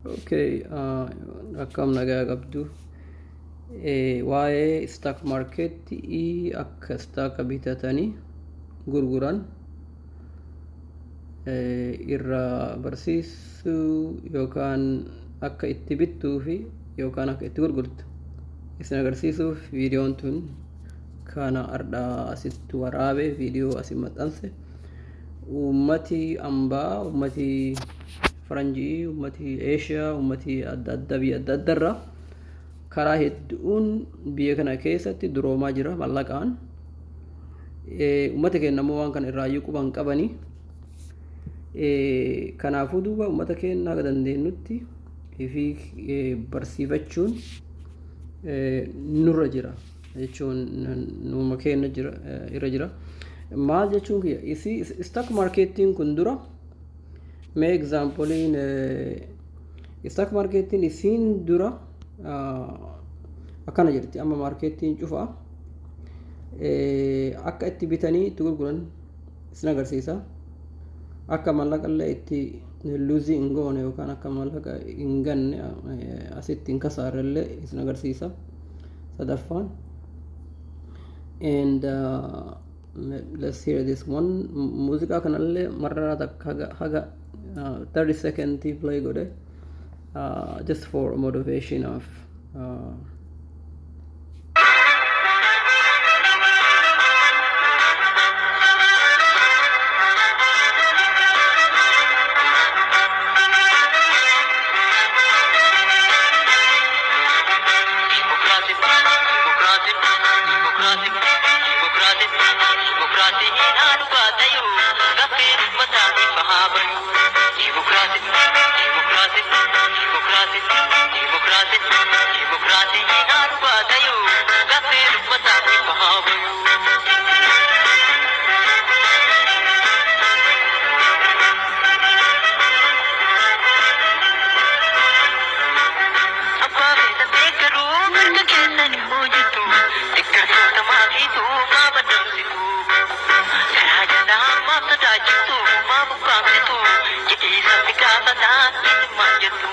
Okay, akkam nagaa qabdu. Waa'ee stock market akka stock bitatanii gurguran irraa barsiisuu yookaan akka itti bittuu fi yookaan akka itti gurgurtu isin agarsiisuuf viidiyoon tun kana ardhaa asitti waraabe, viidiyoo asin maxxanse. Ummati ambaa, ummati faranjii, ummati Eeshiyaa, ummati adda addaa biyya adda addarraa karaa hedduun biyya kana keessatti duroomaa jira mallaqaan. Ummata keenya immoo waan kana irraayyuu quba hin qabanii. Kanaafuu duuba ummata keenya haga dandeenyutti fi barsiifachuun nurra jira jechuun numa keenya jira irra jira. Maal jechuun kiyya, isii stock marketiin kun dura mee exampleiin stock marketiin isiin dura akkana jirti. Amma marketiin cufa, akka itti bitanii itti gurguran isin agarsiisa, akka mallaqa illee itti lose hin goone yookaan akka mallaqa hin ganne, asitti hin kasaarre illee isin agarsiisa sadaffaan. And let's hear this one. Muuziqaa kanallee marraa takka haga 30 second play godhe, just for motivation of Dimokiraasii, dimokiraasii, dimokiraasii, dimokiraasii, dimokiraasii haa dhugaa ta'uu, gaaffii uummataa ifa haa bayu. Dimokiraasii, dimokiraasii, dimokiraasii, dimokiraasii, dimokiraasii haa dhugaa ta'uu, gaaffii uummataa ifa haa bayu. Abbaa feetan deeggaruu mirga keessan immoo jettu, deeggartoota maafiitu maaf adamsitu, karaa jalaa maaf sodaachiftu, maaf ukkaamsitu jedhee sabni gaafataa, isin maal jettu?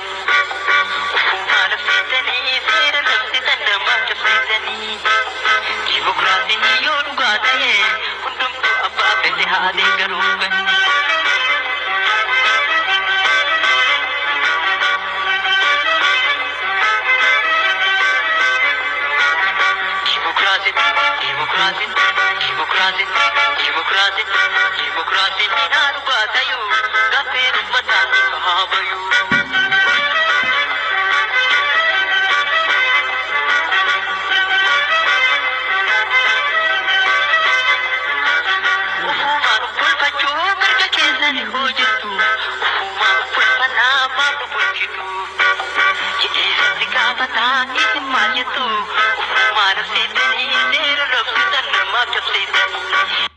Ufumaa labsiisanii seera labsitan namaaf cabsiisanii. Dimokiraasiin yoo dhugaa ta'e, hundumtuu abbaa fedhe haa deeggaruu. Dimokiraasii, dimokiraasii, dimokiraasii, dimokiraasii, dimokiraasiin haa dhugaa ta'uu, gaaffii uummataa ifa haa bayu. Ufumaan bulfachuu mirga keessan hojjettu, ufumaan bulfannaa maaf nu bulchitu jedhee sabni gaafataa, isin maal jettu? Ufumaa labsiisanii seera labsitan namaaf cabsiisanii.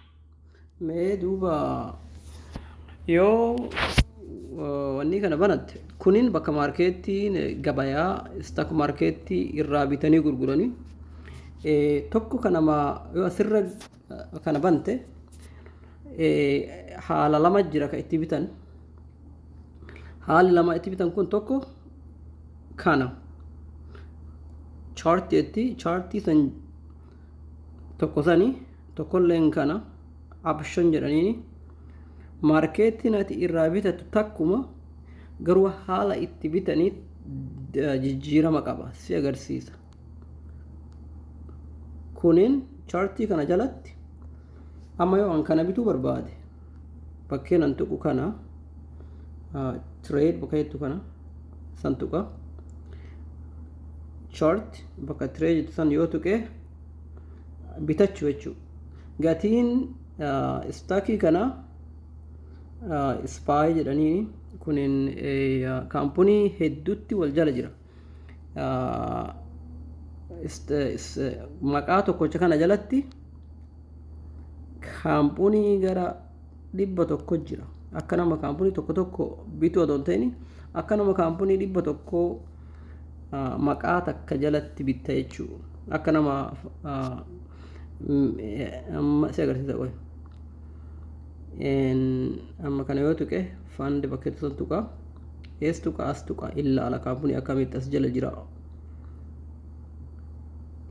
Mee duuba yoo wanni kana banatte, kunin bakka marketiin gabayaa stock marketii irraa bitanii gurguranii tokko kanama. Yoo asirra kana bante, haala lama jira ka itti bitan. Haalli lama itti bitan kun tokko kana chartiitti, chartii san tokko sani, tokkolleen kana option jedhaniini. Marketiin ati irraa bitattu takkuma, garuu haala itti bitanii jijjiirama qaba si agarsiisa. Kunin chartii kana jalatti amma yoo an kana bituu barbaade, bakkeen an tuqu kana, trade bakka jettu kana san tuqa. Chart bakka trade jettu san yoo tuqe, bitachuu jechuu. Gatiin stockii kana SPY jedhanii, kunin kaampanii hedduutti wal jala jira. Maqaa tokkocha kana jalatti kaampanii gara 100 jira. Akka nama kaampanii tokko tokko bituu otoo hin ta'in, akka nama kaampanii 100 maqaa takka jalatti bitta jechuudha. Akka nama amma si agarsiisa, qoy. Amma kana yoo tuqe, fund bakka itti tuqa. Ees tuqa? As tuqa. Ilaala, kaampanii akkamitti as jala jira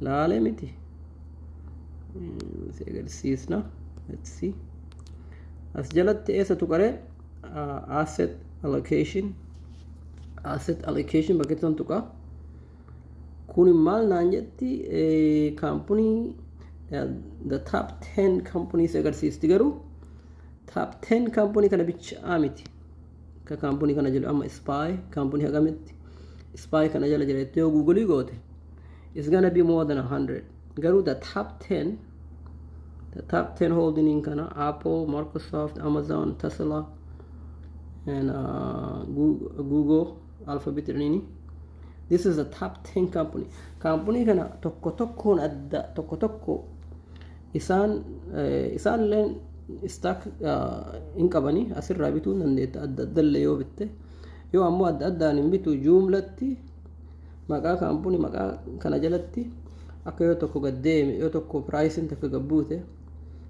laale miti si agarsiisna. Let's see, as jalatti eessa tuqaree? Asset allocation, asset allocation bakka itti tuqa. Kun maal naan jetti? Kaampanii the top 10 companies agarsiisti. Garuu top 10 company kana bichaa miti ka kaampanii kana jedhu. Amma SPY kaampanii hagamitti SPY kana jala jira jettee yoo Google goote, it's gonna be more than 100. Garuu the top 10, the top 10 holding kana Apple, Microsoft, Amazon, Tesla and Google, Alphabet jedhaniini. This is the top 10 company. Company kana tokko tokkoon adda tokko tokko isaan isaan illeen stock hin qabanii asirraa bituu hin dandeetta. Adda addallee yoo bitte, yoo ammoo adda addaan hin bitu, juumlatti maqaa kaampanii maqaa kana jalatti akka yoo tokko gad deeme, yoo tokko priceiin tokko gad buute,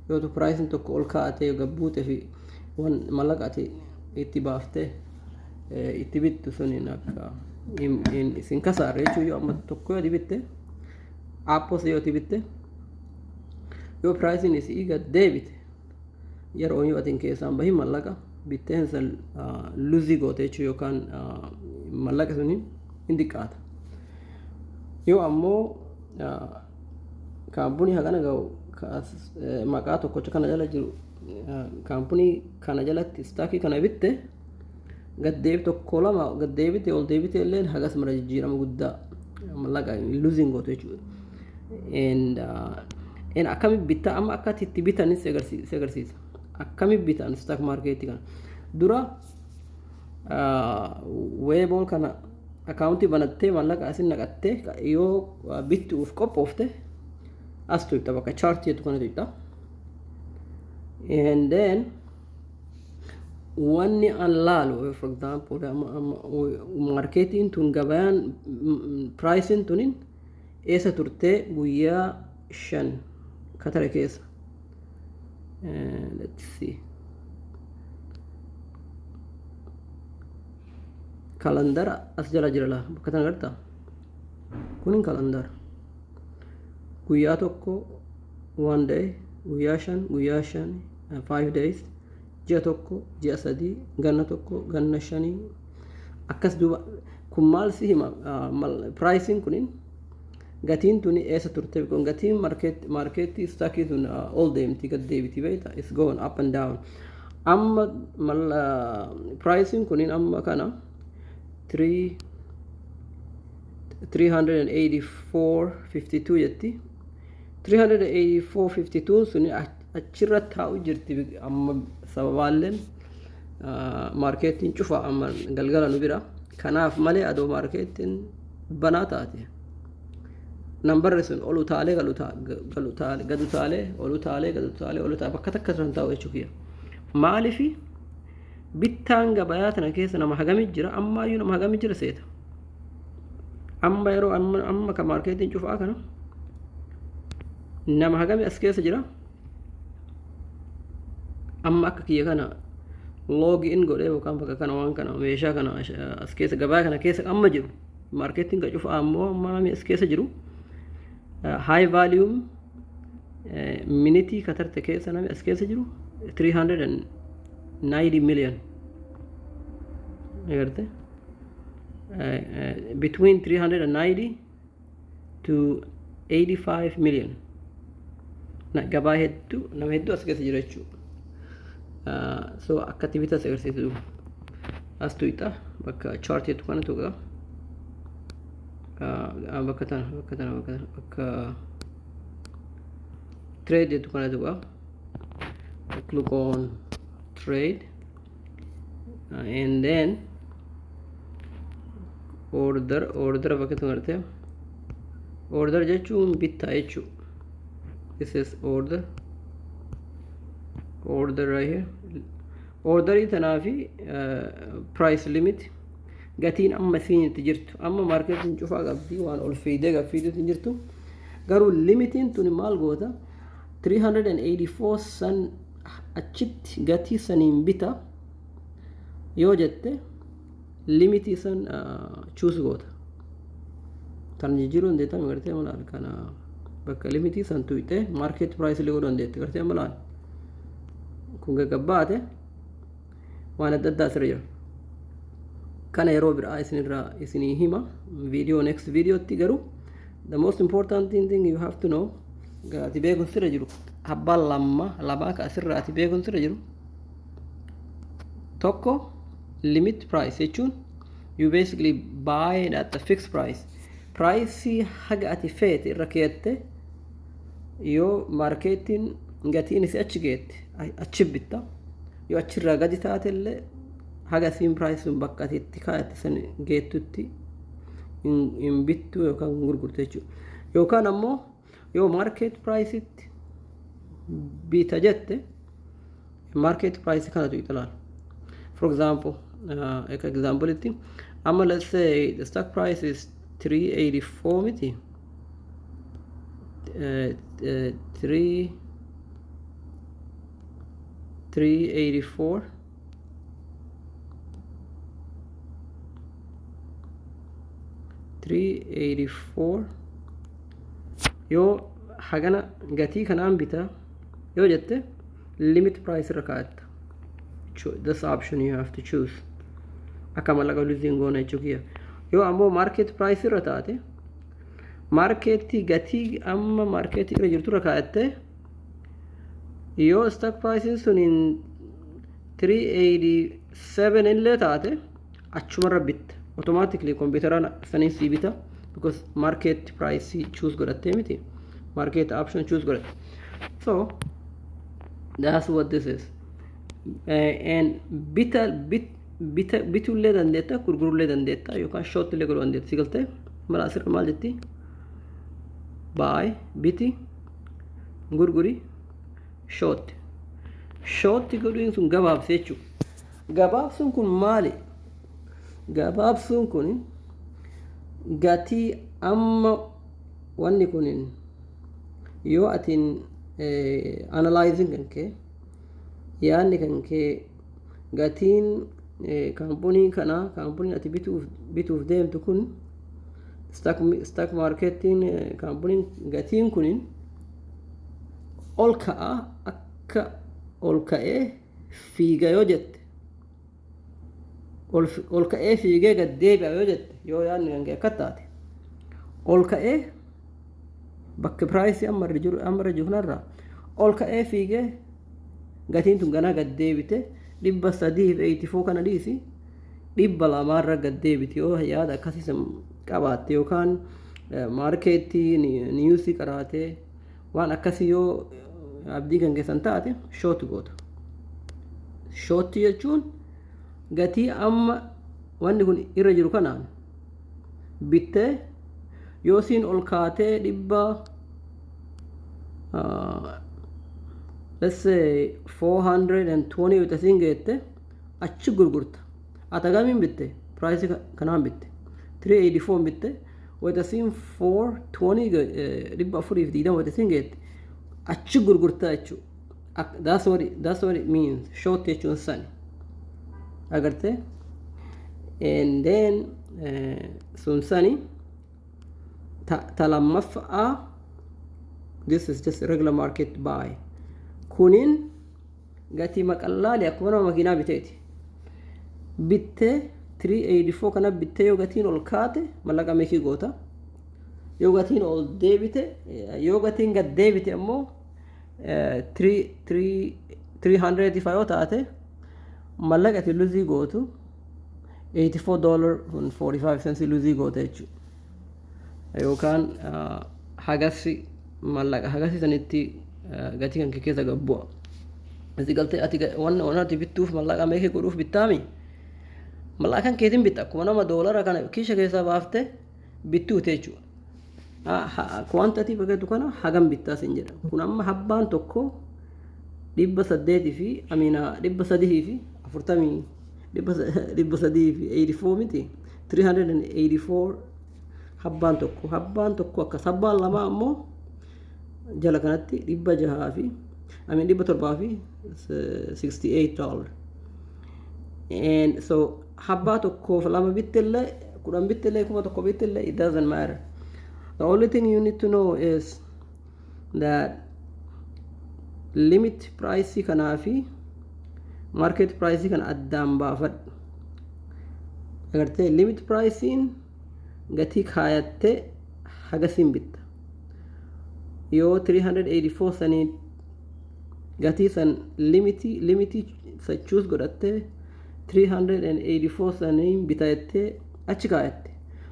yoo tokko priceiin tokko ol kaa'ate gad buute fi waan mallaqa ati itti baaftee itti bittu suniin akka isin kasaarre jechuu. Yoo amma tokko yoo bitte, Apples yoo bitte, yoo priceiin isii gad deebite, yeroo yoo atin keessaan bahin mallaqa bitteen san lose goote jechuu yookaan mallaqa suniin hin xiqqaata. Yoo ammoo kaampanii hagana ga'u maqaa tokkocha kana jala jiru, kaampanii kana jalatti stockii kana bitte, gaddeebi tokko lama gaddeebite ol deebite illee hagas mara jijjiirama guddaa mallaqa losing gootu jechuudha. And akkami bittaa? Amma akka itti bitanis si agarsiisa. Akkami bitan stock marketii kana? Dura Webull kana accountii banattee, mallaqa asin naqattee, yoo bittuuf qophoofte as tuqxa, bakka chartii jettu kana tuqxa. And then wanni an laalu, for example, marketiin tun, gabayaan priceiin tunin eessa turtee guyyaa 5 katare keessa? Let's see, kalandara as jala jira laa, bakka tana agartaa? Kunin kalandara guyyaa tokko, one day, guyyaa 5, guyyaa 5, 5 days, ji'a 1, ji'a 3, ganna 1, ganna 5 akkas. Duuba kun maal si hima? Priceiin kunin, gatiin tuni eessa turte? Kun gatiin marketii stockii tun ol deemti, gad deebiti, beekta? It's going up and down. Amma priceiin kunin amma kana 3 384.52 jetti. 384.52 suni achirra taa'u jirti amma. Sababaalleen marketiin cufa amma galgala nu bira. Kanaaf malee adoo marketiin banaa taate, nambarri sun ol utaalee gad utaalee ol utaalee gad utaalee ol utaalee bakka takka turan taa'u jechuu kiyya. Maalifi bittaan gabayaa tana keessa nama hagamit jira? Ammaayyuu nama hagamit jira seeta? Amma yeroo amma ka marketiin cufaa kana nama hagami as keessa jira? Amma akka kiyya kana log in godhee yookaan bakka kana waan kana meeshaa kana as keessa gabaa kana keessa amma jiru, marketiin ka cufaa ammoo amma namni as keessa jiru, high volume minitii katarte keessa namni as keessa jiru 390 million agarte, between 390 to 85 million. Gabaa hedduu, nama hedduu as keessa jira jechuudha. So akkatti bitas agarsiisu. As tuqxa, bakka chartiitu kana tuqa, bakka tana, bakka tana, bakka tana, bakka trade jettu kana tuqa. Click on trade and then order. Order bakka tun garte, order jechuun bittaa jechuu. This is order, order right here. Orderii tanaa fi price limit, gatiin amma isiin itti jirtu. Amma marketiin cufaa qabdi, waan ol fiidee gad fiiduutu hin jirtu. Garuu limitiin tuni maal goota? 384 san achitti gatii saniin bita yoo jette. Limitii san choose goota. Tan jijjiiruu dandeetta gartee malaan kana bakka limitii san tuqxee market price illee godhuu dandeetta gartee malaan kun gaggabbaate waan adda addaa asirra jira. Kana yeroo biraa isinirraa isinii hima video, next videotti. Garuu the most important thing you have to know, ati beekuun sirra jiru, abbaan lama lamaa ka asirraa ati beekuun sirra jiru tokko, limit price jechuun you basically buy it at the fixed price. Price haga ati feete irra keette, yoo marketiin gatiin isi achi geette achi bitta, yoo achirraa gadi taate illee haga siin price sun bakka ati itti kaa'atte san geettutti hin bittu yookaan hin gurgurtu jechuudha. Yookaan ammoo yoo market price'itti bita jette, market price kanatu ilaala. For example, akka example'itti amma let's say the stock price is 384 miti, 3 384 384. Yoo hagana gatii kanaan bita yoo jette, limit price irra kaa'atta. This option you have to choose akka mallaqa lose hin goone jechuu kiyya. Yoo ammoo market price irra taate, marketii gatii amma marketii irra jirtu irra kaa'atte, yoo stock price sun 387 illee taate achumarra bitta. Automatically computeraan saniin sii bita because market price choose godhattee miti, market option choose godhatte. So that's what this is. And bita bit bita bituullee dandeetta, gurguruullee dandeetta, yookaan short illee godhuu dandeetta. Si galtee mala asirra maal jetti? Buy, biti, gurguri, short. Short godhuun sun gabaabse jechuudha. Gabaabsuun kun maali? Gabaabsuun kun gatii amma wanni kun yoo atiin analyzing kan kee, yaadni kan kee, gatiin kaampanii kanaa, kaampaniin ati bituuf deemtu kun, stock marketiin kaampaniin gatiin kun ol ka'a, akka ol ka'ee fiiga yoo jette, ol ka'ee fiigee gad deebi'a yoo jette, yoo yaadni kan kee akka taate ol ka'ee bakka priceii amma irra jiru kanarraa ol ka'ee fiigee gatiin tun ganaa gad deebite 384 kana dhiisi 200rra gad deebite, yoo yaada akkasii qabaatte yookaan marketii newsii qaraatee waan akkasii yoo abdii kan keessan taate, short goota. Short jechuun gatii amma wanni kun irra jiru kanaan bittee, yoo siin ol kaatee dhibba, let's say 420 yoo siin geette, achi gurgurta. Ati hagamiin bitte? Priceii kanaan bitte, 384 bitte. Wayita siin 420, 420 wayita siin geette, achi gurgurta jechuudha. That's what it means, short jechuun sani agarte. And then sun sani ta lammaffaa. This is just regular market buy. Kunin gatii maqallaali akkuma nama makiinaa biteeti. Bittee 384 kana bittee, yoo gatiin ol kaate mallaqa make goota, yoo gatiin ol deebite, yoo gatiin gad deebite ammoo 300 yoo taate, mallaqa ati lose gootu $84.45 lose goote jechuudha. Yookaan hagasi mallaqa hagasi sanitti gatii kan keessa gad bu'a. Asi galtee ati wanna ati bittuuf mallaqa make godhuuf bittaami. Mallaqa kan keetiin bitta, akkuma nama doolara kana kiisha keessaa baaftee bittuute jechuudha. Quantity bakkeetu kana hagam bittaa sin jedha. Kun amma habbaan tokko 800 fi amiina 340, 384 miti, 384 habbaan tokko. Habbaan tokko akkas. Habbaan lama ammoo jala kanatti 600 fi amiin 768 dollar. And so Habbaa tokkoof lama bittillee, 10 bittillee, 1000 bittillee, it doesn't matter. The only thing you need to know is that limit price kanaa fi market price kana addaan baafadhu. Agartee, limit pricein gatii kaayattee hagasiin bitta. Yoo 384 sanii gatii san limitii sachuus godhattee, 384 saniin bitattee achi kaayatte,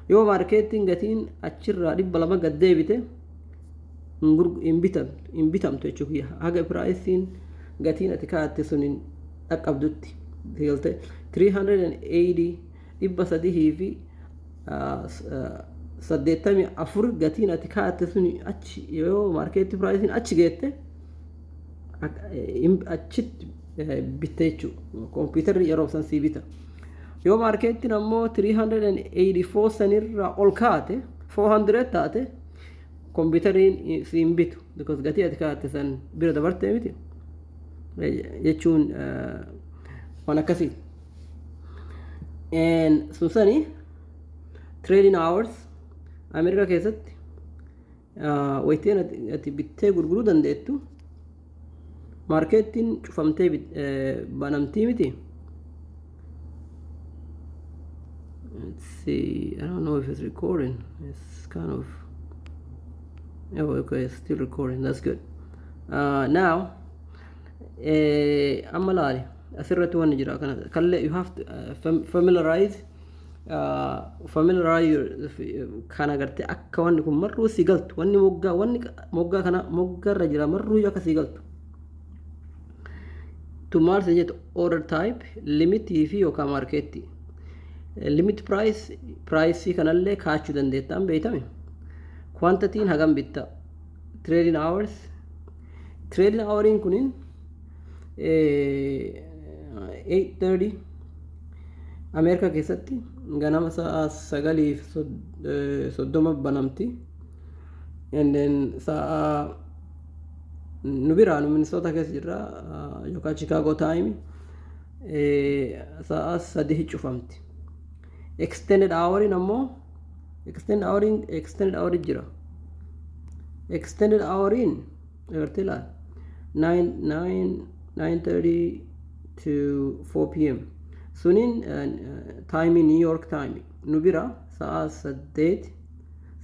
yoo marketiin gatiin achirraa 200 gad deebite, hin bitamtu jechuudha, haga priceiin gatiin ati kaayatte sun hin dhaqqabdutti. Galte 380, 384 gatiin ati kaayatte sun achi yoo market priceiin achi geette, achitti bitte jechuudha. Kompiitarri yeroo san sii bita. Yoo marketiin ammoo 384 sanirraa ol kaate, 400 taate, kompiitariin siin bitu, because gatii ati kaayatte san bira dabartee miti jechuun waan akkasii. Sun sani trading hours Ameerikaa keessatti wayiteen ati bittee gurguruu dandeettu marketiin cufamtee banamtii miti. Let's see. I don't know if it's recording. It's kind of, oh, okay, it's still recording. That's good. Now amma laali, asirratti wanni jira kana kallee you have to familiarize kana gartee akka wanni kun marruu si galtu, wanni moggaa, wanni moggaa kana moggaarra jira marruu akka si galtu. Tu maal si jettu? Order type limitii fi yookaan marketii limit price, price kanallee kaachuu dandeettaan beeytame, quantityin hagam bitta, trading hours. Trading houriin kunin 8:30 Ameerikaa keessatti ganama sa'a 9:30 banamti, and then sa'a nu biraa, nu Minnesota keessa jirra, yookaan Chicago time sa'a 3 cufamti. Extended houriin ammoo extended hour jira. Extended houriin agartee laal, 9 9 9:30 to 4 p.m. Suniin time New York time nu bira sa'a 8,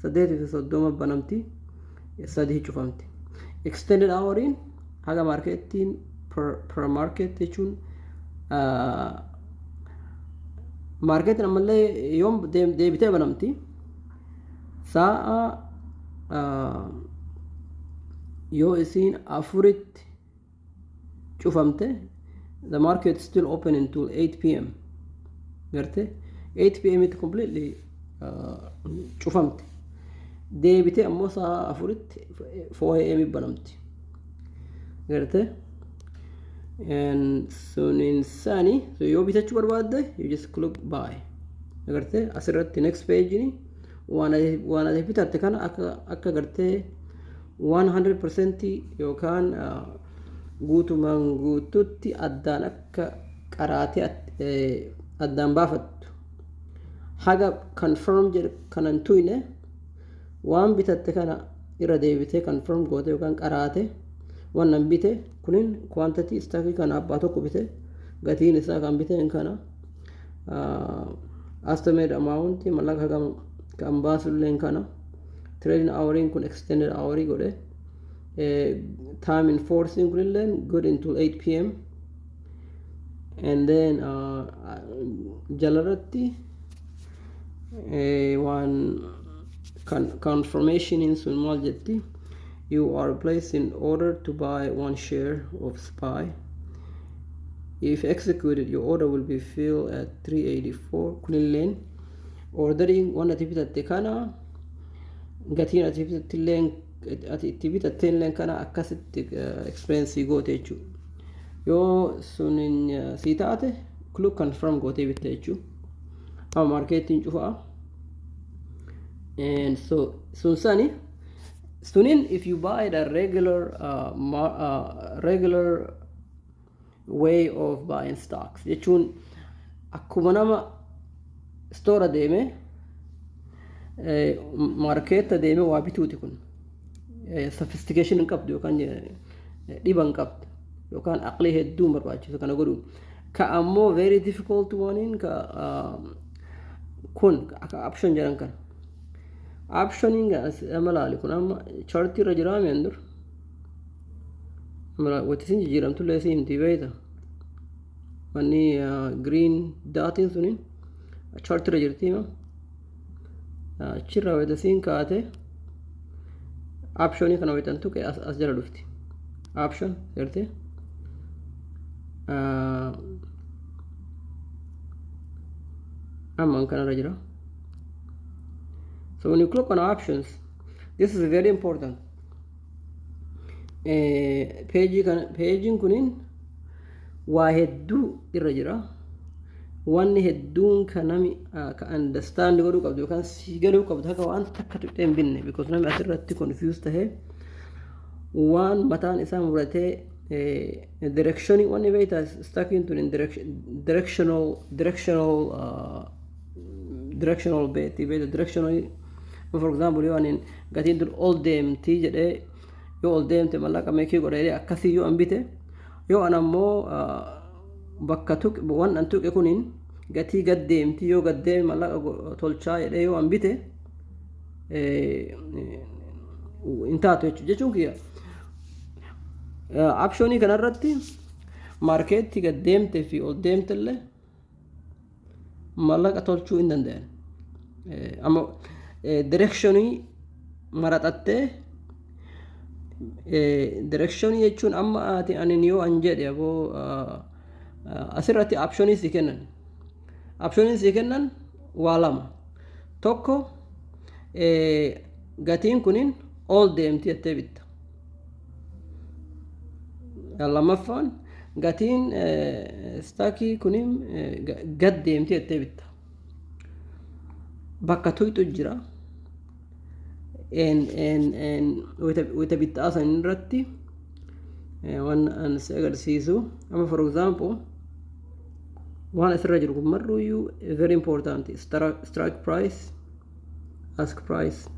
8:30 banamti, 3 cufamti. Extended houriin haga marketiin per market jechuun marketiin ammallee yoom deebitee banamti? Sa'a yoo isiin 4tti cufamte, the market is still open until 8 p.m. Garte 8 p.m. itti completely cufamte, deebitee ammoo sa'a 4tti, 4 a.m. banamti. Garte and suniin sani. So yoo bitachuu barbaadde, you just click buy. Agarte, asirratti next page ni waan ati bitatte kana akka gartee 100% yookaan guutumaan guututti addaan akka qaraatee addaan baafattu, haga confirm jedhu kanan tuyne, waan bitatte kana irra deebitee confirm goote yookaan qaraate, waan nan bite kunin quantity stockii kana abbaa tokko bite, gatiin isaa kan biteen kana, estimate amount mallaqa hagam kan baasulleen kana, trading houriin kun extended hourii godhe, time in forcing kunilleen good until 8 p.m. And then jalarratti waan confirmation sun maal jetti? You are placed in order to buy one share of SPY. If executed, your order will be filled at 384. Kunilleen orderiin waan ati bitatte kana, gatiin ati bitattilleen, ati itti bitatteelleen kana akkasitti expense goote jechuudha. Yoo sunin sii taate, click confirm gootee bitte jechuudha. Amma marketiin cufaa. And so sun sani sunin if you buy the regular way of buying stocks jechuun. Akkuma nama store deemee, market deemee waa bituuti kun. Sophistication hin qabdu yookaan dhiba hin qabdu yookaan aqlii hedduu hin barbaachisu kana godhu. Ka ammoo very difficult oneiin ka kun akka option jedhan kana. Optioniin amma laali, kun amma chartii irra jiraa mi'an dur. Wanti isin jijjiiramtu illee si himti, beeyta. Wanni green dotiin suniin chartii irra jirti hima. Achirraa wayita siin kaate, optionii kana wayitan tuqe, as jala dhufti. Option gartee. Amma kanarra jira. So when you click on options, this is very important. Peejii kana, peejiin kunin waa hedduu irra jira. Wanni hedduun ka nami ka understand godhuu qabdu yookaan si galuu qabdu, akka waan takka tuqxee hin binne, because nami asirratti confuse tahee waan mataan isaa muratee directionii wanni beektaa stockiin tun directional beekti, beekta, directional. For example, yoo ani gatiin tun ol deemtii jedhee, yoo ol deemte mallaqa make godha jedhee akkasii yoo an bite, yoo an ammoo bakka tuqe, waan an tuqe kuniin gatii gad deemti, yoo gad deeme mallaqa tolchaa jedhee yoo an bite, hin taatu jechuudha. Jechuun kiyya, optionii kanarratti marketti gad deemte fi ol deemte illee mallaqa tolchuu hin danda'an. Amma directionii maraxattee, directionii jechuun amma ati ani yoo an jedhe, aboo, asirratti optionii si kennan. Optionii si kennan waa lama. Tokko, gatiin kunin ol deemti jettee bitta. Lammaffaan, gatiin stockii kunin gad deemti jettee bitta. Bakka tuyxu jira. Wayita bittaa san irratti waan an si agarsiisu amma, for example, waan asirra jiru kun marruuyyuu very important: strike price, ask price,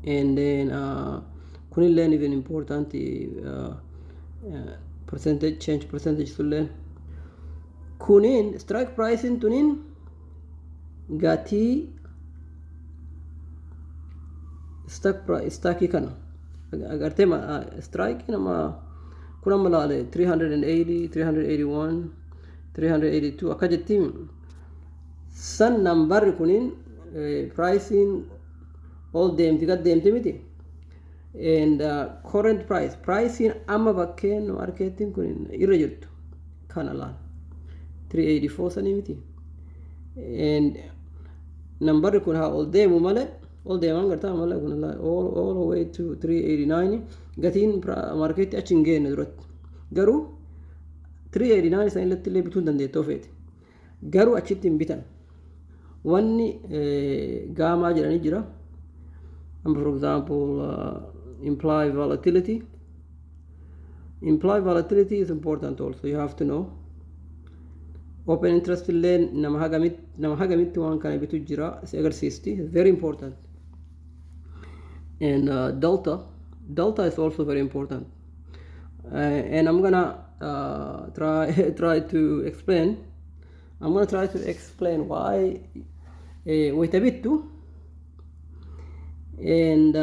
and then kunilleen even important, percentage change, percentage sulleen. Kuniin strike pricein tuniin gatii stock price stockii kana agartee, strike nama kun amma laale, 380, 381, 382 akka jettiin san. Nambarri kuniin pricing ol deemti gad deemti miti, and current price, pricing amma bakkeen marketiin kun irra jirtu kana laal, 384 sanii miti. And nambarri kun haa ol deemu malee, ol deemaan gartaa malee, kun all the way to 389 gatiin marketti achi hin geenne duratti. Garuu 389 san irratti illee bituu hin dandeettoo feete, garuu achitti hin bitan. Wanni gamma jedhanii jira. Amma, for example, imply volatility. Imply volatility is important also. You have to know open interest illee, nama hagamitti waan kana bitu jira si agarsiisti. Very important. And delta is also very important, and I'm gonna try to explain I'm gonna try to explain why wayita bittu and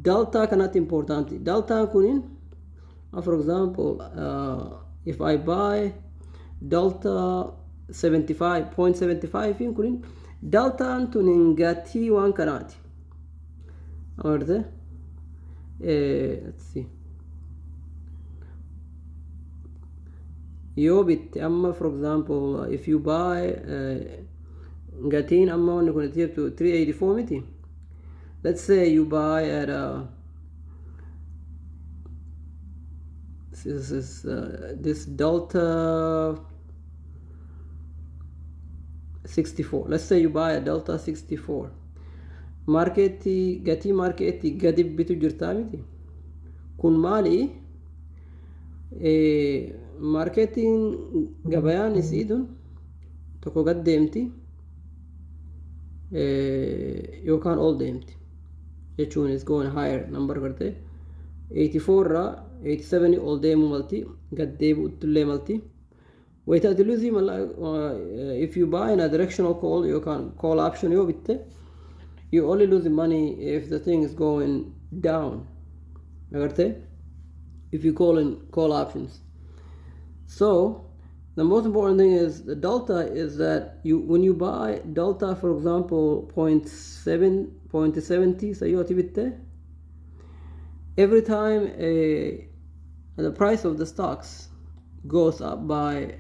delta kanatti important. Delta kunin, for example, if I buy delta 75.75 kunin, deltaan tunin gatii waan kanaati agarte. Let's see, yoo bitte amma, for example, if you buy, gatiin amma wanni kun itti jirtu 384 miti. Let's say you buy at this is this delta 64. Let's say you buy a delta 64, marketii, gatii marketii gadi bitu jirtaa miti. Kun maali? Marketiin gabayaan isii tun tokko gad deemti yookaan ol deemti jechuun is going higher number garte 84 irraa 87 ol deemuu malti, gad deebi'uttullee malti. Wayita ati lose if you buy in a directional call yookaan call option yoo bitte, you only lose money if the thing is going down, agarte, if you call in call options. So the most important thing is the delta is that you when you buy delta, for example, 0.7 0.70, so yoo ati bitte, every time the price of the stocks goes up by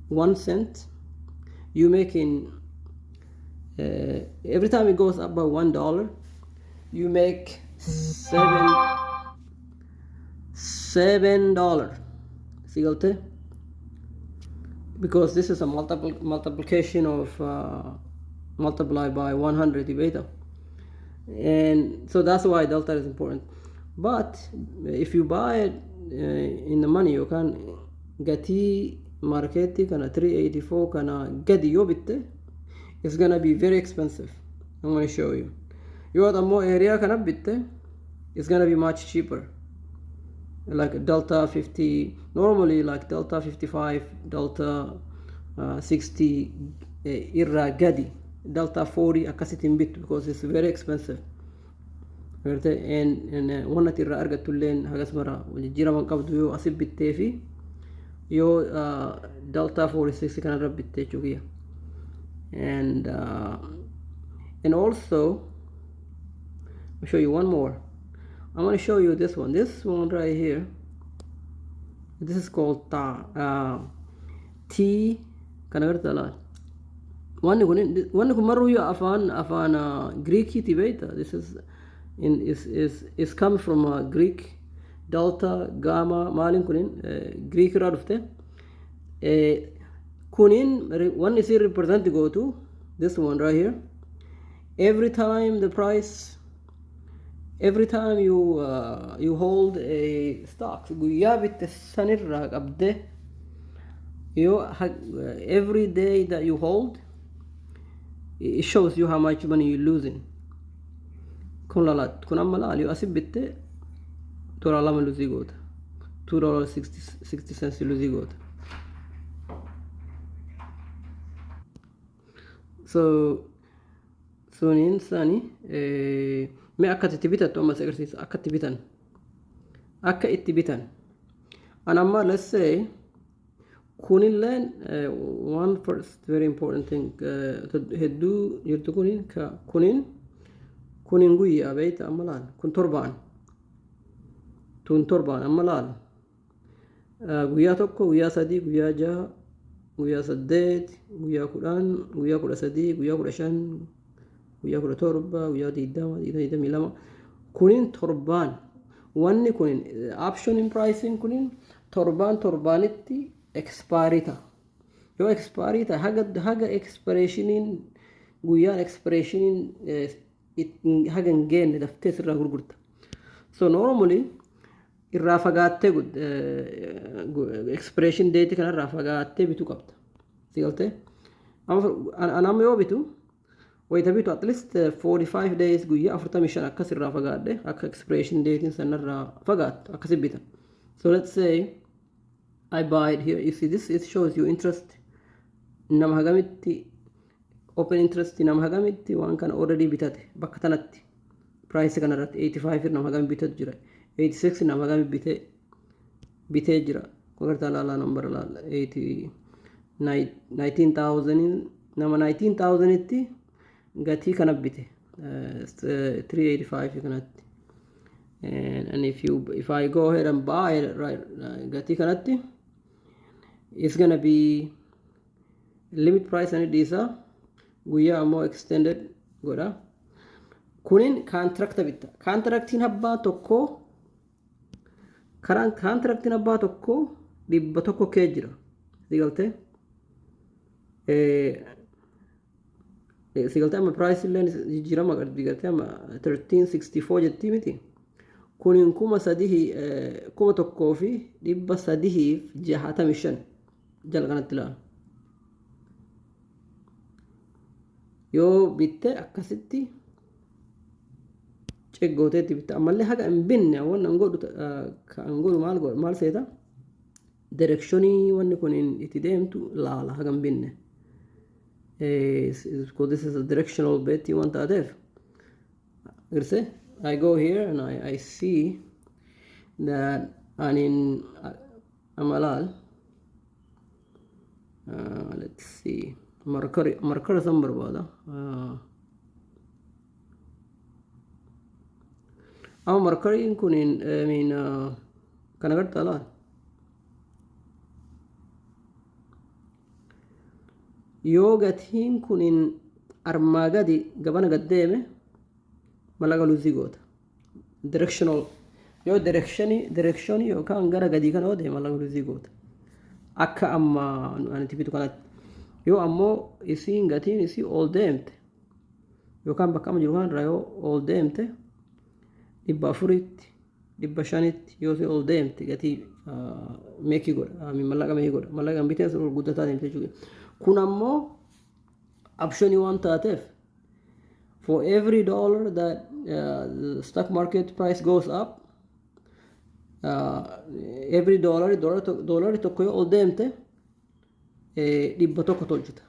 1 cent, you making every time it goes up by $1, you make $7 $7. Si galte? Because this is a multiple multiplication of multiply by 100 beta, and so that's why delta is important. But if you buy it in the money yookaan gatii marketii kana 384 kana gadi yoo bitte, it's gonna be very expensive. I'm gonna show you. Yoo ammoo area kana bitte, it's gonna be much cheaper, like delta 50 normally, like delta 55, delta 60 irraa gadi, delta 40 akkasitti hin bittu because it's very expensive, garte. And waan ati irraa argattu illeen hagas mara jijjiirama qabdu yoo asi bittee fi yoo delta 46 kanarra bitte jechuu kiyya. And also I'll show you one more. I'm going to show you this one, this one right here. This is called ta T kana garta laal. Wanni kun marruyyuu afaan Greekiiti beekta. This is in is come from Greek. Delta, gamma maaliin kunin Greek irraa dhufte. Kunin wanni isin represent gootu, this one right here, every time the price, every time you hold a stock, guyyaa bitte sanirraa qabde yoo every day that you hold, it shows you how much money you're losing. Kun laalaat kun amma laal, yoo asi bitte $2 lose goota, $2.60 lose goota. So suniin sani mee akka itti bitattu amma si agarsiisa. Akka itti bitan, akka itti bitan an amma, let's say, kunilleen one first very important thing hedduu jirtu kunin ka kunin guyyaa beeyta. Amma laal, kun torbaan, tun torbaan. Amma laal, guyyaa 1, guyyaa 3, guyyaa 6, guyyaa 8, guyyaa 10, guyyaa 13, guyyaa 15, guyyaa 17, guyyaa 20, 22. Kunin torbaan. Wanni kunin option pricing kunin torbaan torbaanitti expiry ta'a. Yoo expiry ta'a, haga expirationiin, guyyaan expirationiin haga hin geenne daftee sirraa gurgurta. So normally irraa fagaattee, expiration date kanarraa fagaattee bituu qabda. Si galtee? An amma yoo bitu, wayita bitu, at least 45 days, guyyaa 45 akkas irraa fagaadhe, akka expiration datein sanarraa fagaattu akkasi bita. So let's say I buy it here. You see this, it shows you interest, nama hagamitti open interest, nama hagamitti waan kana already bitate bakka tanatti, price kanarratti. 85 nama hagami bitatu jira, 86 nama hagami bitee jira. Kun gartaa laalaa, number laala, 80 19,000, nama 19,000 tti gatii kana bite, 385 kanatti. And if I go ahead and buy it right gatii kanatti, it's gonna be limit price ani dhiisa, guyyaa ammoo extended godha. Kunin contracta bitta. Contractiin abbaa tokkoo, karaan contractiin abbaa tokkoo 100 kee jira. Si galtee? Si galtee? Amma price illee jijjiirama gartee, amma 1364 jettii miti. Kunin 3000, 1365 jala kanatti ilaala. Yoo bitte akkasitti ceggooteetti bitta. Ammallee haga hin binne wanni an godhu, kan godhu maal godha, maal seeta? Directionii wanni kun itti deemtu laala haga hin binne. Because this is a directional bet waan taateef. Agartee, I go here and I see that anin amma laal, let's see, markari markara san barbaada. Amma markariin kun, I mean, kan agartaa laal, yoo gatiin kunin armaa gadi gabana gad deeme, mallaqa lose goota. Directional, yoo directionii yookaan gara gadii kana yoo deeme, mallaqa lose goota. Akka amma ani bitu kanatti. Yoo ammoo isiin gatiin isii ol deemte, yookaan bakka amma jiru kanarraa yoo ol deemte, 400tti, 500tti yoo ol deemte, gatii make godha, mallaqa make godha, mallaqa bitee sun ol guddataa deemte jechuudha. Kun ammoo optionii waan taateef, for every dollar that the stock market price goes up, every dollar, dollar 1 yoo ol deemte, 100 tolchita.